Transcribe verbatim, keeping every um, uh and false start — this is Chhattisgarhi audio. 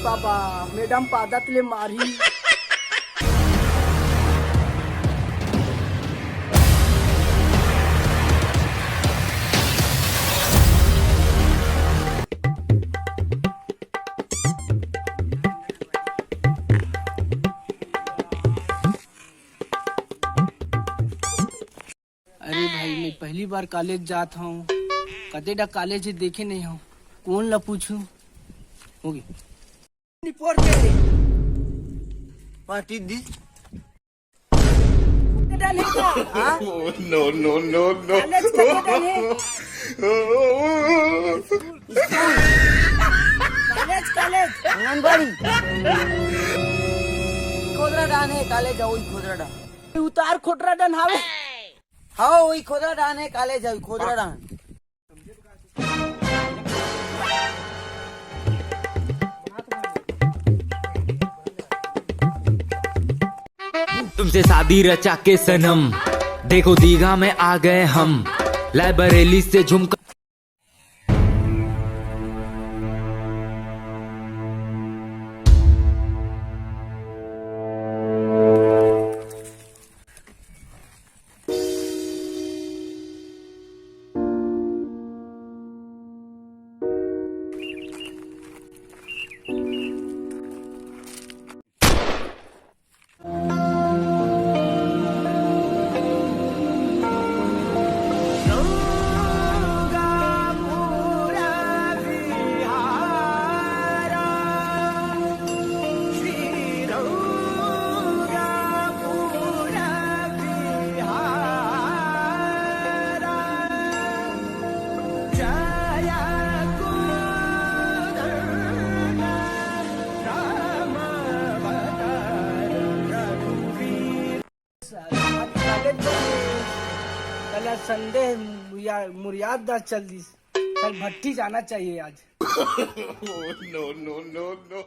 बाबा, मैडम पादत ले मारही। अरे भाई, मैं पहली बार कॉलेज जात हूँ, कते डा कॉलेज हे देखे नहीं हूँ, कौन ला पूछूं? होगे। निपोर के पार्टी दी। कते डा नहीं का? हाँ? No, no, no, no। College कते डा नहीं? College, college. आंगनबाड़ी। खोदरा डाहन हे कॉलेज, वही खोदरा डाहन। उतार खोटरा डन हावे। हाँ, वही खोदरा डाहन हे कॉलेज, वही खोदरा डाहन। तुमसे शादी रचा के सनम, देखो दीघा में आ गए हम। लाइब्रेरी से झुमका। साला, आज कॉलेज जाइए। साला संडे है, मुया-, मुरियाद दास चल दिस। कल भट्टी जाना चाहिए आज। No, no, no, no।